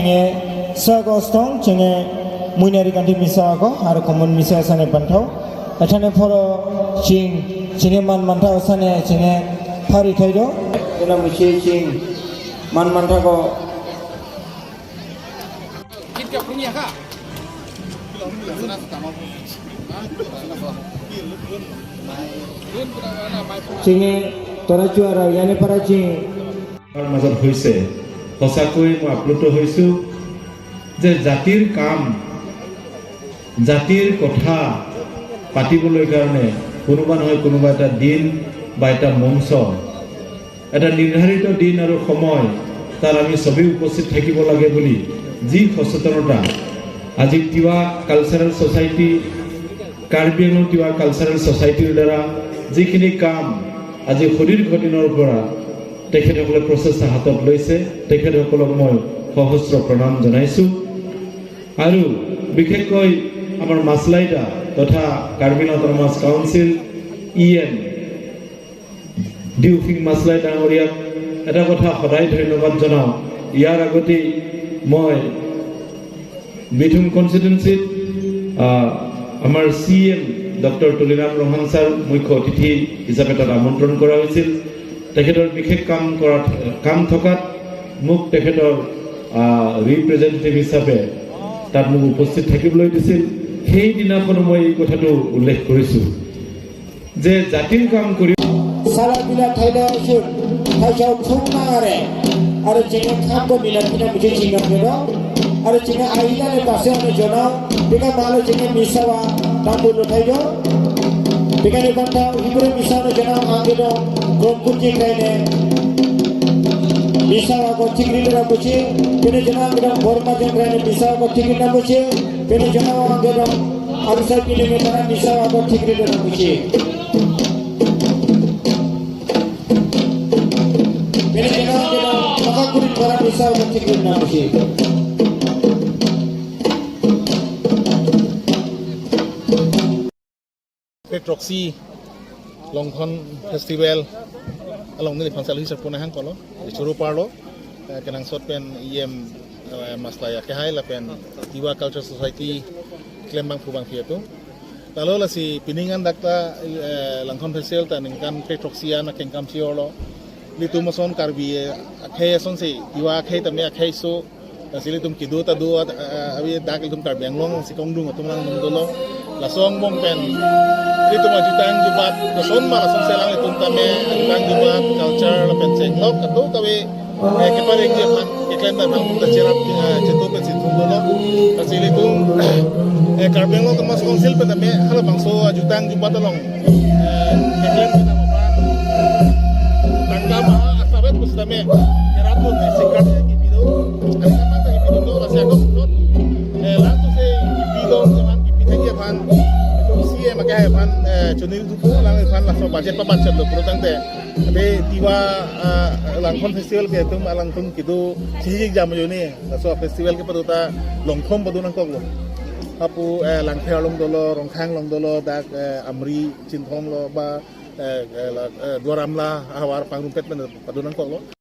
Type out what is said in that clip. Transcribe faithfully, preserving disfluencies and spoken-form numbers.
Chingke so ako stong, chingke muinari kanti misa ako, aro common misa sane pantau. Ethane phoro ching, chingke man mantha sane, chingke phari thai do. Kena musi ching, man mantha ko. Chingke tora chuara, yane para ching. মাজত হৈছে। সঁচাকৈ মই আপ্লুত হৈছোঁ যে জাতিৰ কাম, জাতিৰ কথা পাতিবলৈ কাৰণে কোনোবা নহয় কোনোবা এটা দিন বা এটা মঞ্চ, এটা নিৰ্ধাৰিত দিন আৰু সময় তাত আমি সবেই উপস্থিত থাকিব লাগে বুলি যি সচেতনতা আজি তিৱা কালচাৰেল ছ'চাইটি, কাৰ্বি আংলং তিৱা কালচাৰেল ছ'চাইটিৰ দ্বাৰা যিখিনি কাম আজি সুদীৰ্ঘ দিনৰ পৰা তেখেতসকলে প্ৰচেষ্টা হাতত লৈছে, তেখেতসকলক মই সহস্ৰ প্ৰণাম জনাইছোঁ। আৰু বিশেষকৈ আমাৰ মাছলাইদা তথা Karbi Anglong autonomous council E M Diuphing Maslai ডাঙৰীয়াক এটা কথা সদায় ধন্যবাদ জনাওঁ। ইয়াৰ আগতেই মই বিথুম কনষ্টিটুৱেঞ্চিত, আহ, আমাৰ C E M doctor Tuliram Ronghang sir মুখ্য অতিথি হিচাপে তাত আমন্ত্ৰণ কৰা হৈছিল। তেখেতৰ বিশেষ কাম কৰা, কাম থকাত মোক তেখেতৰ, আহ, ৰিপ্ৰেজেণ্টেটিভ হিচাপে তাত মোক উপস্থিত থাকিবলৈ দিছিল। সেইদিনাখনো মই এই কথাটো উল্লেখ কৰিছোঁ যে জাতিৰ কাম কৰি Sala bila thaida shun, thaisau thung na are. Are chingke kham ko nila tina musi chingke kedo. Are chingke ahila le pase ane jonau, pika malo chingke misawa, tambu lo thaido. Pika ni banta, hibur misawa ne jonau angke do, gom kunji kaine. Misawa ko chingri le rapuchi, pene jonau angke do, borma jeng kaine, misawa ko chingri na musi, pene jonau angke do. Aru sai pini nge tara misa ako thikri dona musi. Pini kena kena maka kurit para misa ako thikri dona musi. Phek throksi Longkhon Festival along neliphan sal hisar puna hang kolo, churu parlo, eh, kenangsot pen E M, eh, Maslai akehai lapen Tiwa Culture Society klembang phubang phi atum. Lalo lasi pining an dak ta, eh, Longkhon Festival ta ningkan phek throksi an akengkam si orlo. Ilitum ason Karbi, eh, akhei asonsi, Tiwa akhei tame akhei so, lasi ilitum kedo ta do, eh, avi dak ilitum Karbi Anglong si kongdung atum lang dum dolo. Laso angbong pen ilitum ajutang jubat, lason ma lason selang ilitum tame ajutang jubat, culture lapen chenglok atum kave, eh, keparengji aphan, keklem dan hang puta cherap, eh, chetu pen si thum dolo. Lasi ilitum, eh, Karbi Anglong Autonomous Council pen tame halabangso ajutang jubat along, eh, keklem pen aphan tangka ma asabet pusitame kerap dun, eh, sikar kipi do. Ani kapan ta kipi do, lasi ako not, eh, lang tu se kipi do, teman kipi tagi aphan. Si, eh, makai aphan, eh, chunil tu lang aphan laso budget pa budget lo puro tangte. Tapi Tiwa, eh, Longkhon Festival ke atum alangtum kedo sihik jam jo ni. Laso festival ke padu ta Longkhon padu nangkoklo. Apu, eh, Langpher along dolo, Rongkhang along dolo, dak, eh, Amri, Chinthong lo ba, eh, eh, la, eh, Duar Amla ahavar pangrumpet pen padu nangkoklo.